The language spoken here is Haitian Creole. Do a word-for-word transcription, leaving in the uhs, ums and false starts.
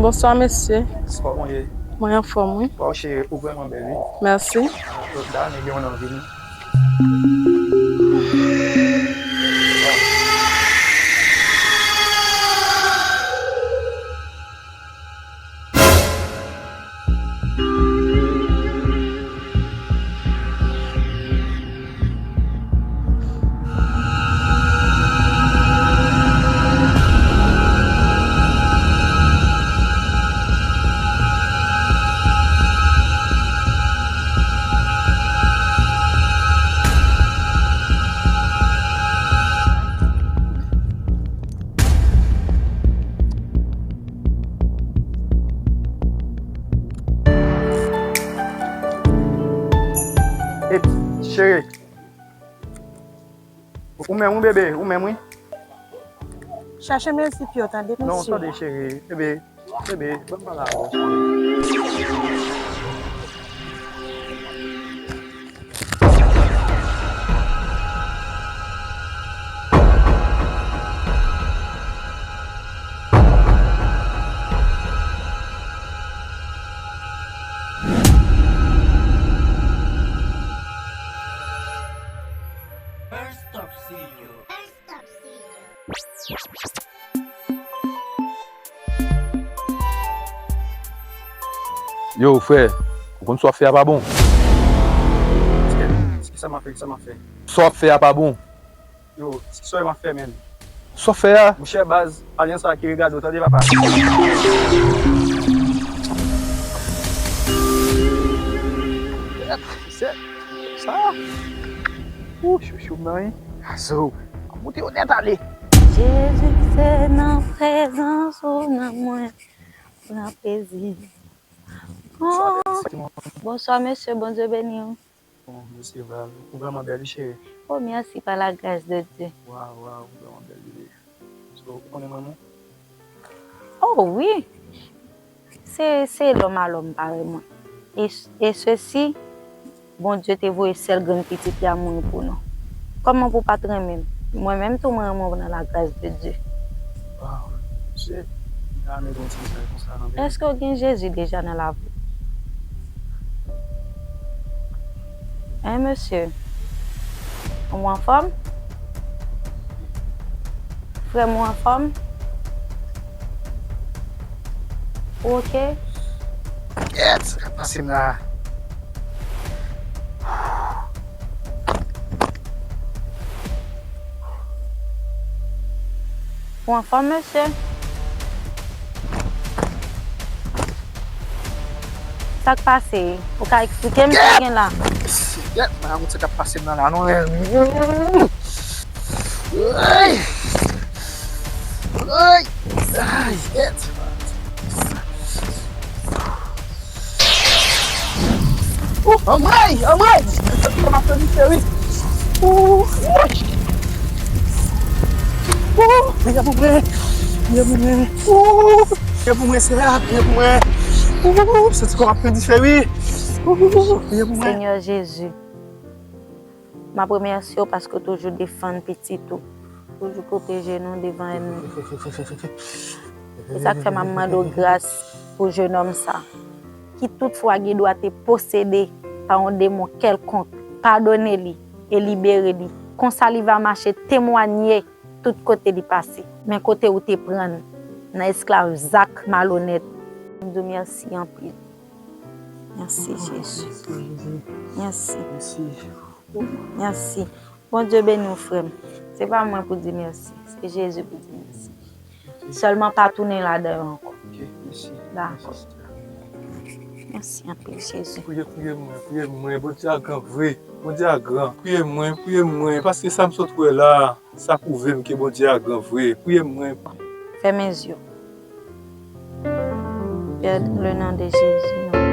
Bonswa, mesye. Kòman w ye? Mwen anfòm, wi. Waw, cheri, ou vrèman bèl, wi. Mèsi. Dayè, nèg yo nan vini. Ey, cheri. Ou menm wi, bebe, ou menm wi. Chache mezi pye w tande, mesye. Non, tande, cheri. Bebe, bebe, ban m pale avè w, cheri. Yo, frè, ou konn sa w ap fè a pa bon. Kisa m ap fè, kisa m ap fè? Sa w ap fè a pa bon. Yo, sa w ap fè, menm. Sa w ap fè a? Monchè, baz, pa gen sa ki regade w, tande, papa. Sa. Ou, chouchou m nan, wi. Azo. Ap moute yo nèt ale. Jezi, se nan prezans ou nan mwen pran plezi. Oh. Bonswa, mesye, Bondye beni w. Bon, mesye Val, ou vrèman bèl, wi, cheri. Oh, mèsi, pa la gras de Dye. Waw, waw, ou vrèman bèl, bebe. So, ou konnen manman? Oh, wi. Se, se lòm a lòm parèy mwen. E, e sesi, Bondye te voye sèl grenn pitit li a mouri pou nou. Kòman pou w pa t renmen m? Mwen menm tou, mwen renmen w nan la gras de Dye. Waw, se, m ta renmen gen yon ti mesaj konsa nan men w. Èske w gen Jezi deja nan lavi w? Hein, mesye? Ou anfòm? Frè m, ou anfòm? Ou oke? Kèt, sa k ap pase m la? Ou anfòm, mesye? Sa k pase? Ou ka eksplike m sa k gen la? Kèt! Mwen pa konn sa k ap pase m nan la, non. Ay! Ay! Ay! Kèt! Oh, anmwey! Anmwey! Sa m ap fè misye, wi. Oh, woy! Oh, priye pou mwen! Priye pou mwen! Oh, priye pou mwen, Seyè, priye pou mwen! Oh, m santi kò m ap pran dife, wi! Oh, priye pou mwen! Senyè Jezi, m ap remèsye w paske w toujou defann pitit ou, toujou pwoteje nou devan ènmi. Se sa k fè m ap mande w gras pou jenòm sa, ki toutfwa gen dwa te posede pa yon demon kèlkonk, padone li e libere li. Konsa li va mache temwanye tout kote li pase. Men kote ou te pran l nan esklav zak malonèt, m di w mèsi anpil. Mèsi, Jezi. Mèsi. Mèsi. Bondye beni w, frè m. Se pa mwen pou di mèsi, se Jezi pou di mèsi. Sèlman pa tounen ladan yo ankò. Ok, mèsi. Dakò. Mèsi anpil, Jezi. Priye, priye mwen, priye mwen. Bondye a gran vre. Bondye a gran. Priye mwen, priye mwen. Paske sa m sot wè la, sa pwouve m ke Bondye a gran vre. Priye mwen. Fèmen zye w. Pè, le non de Jezi, non.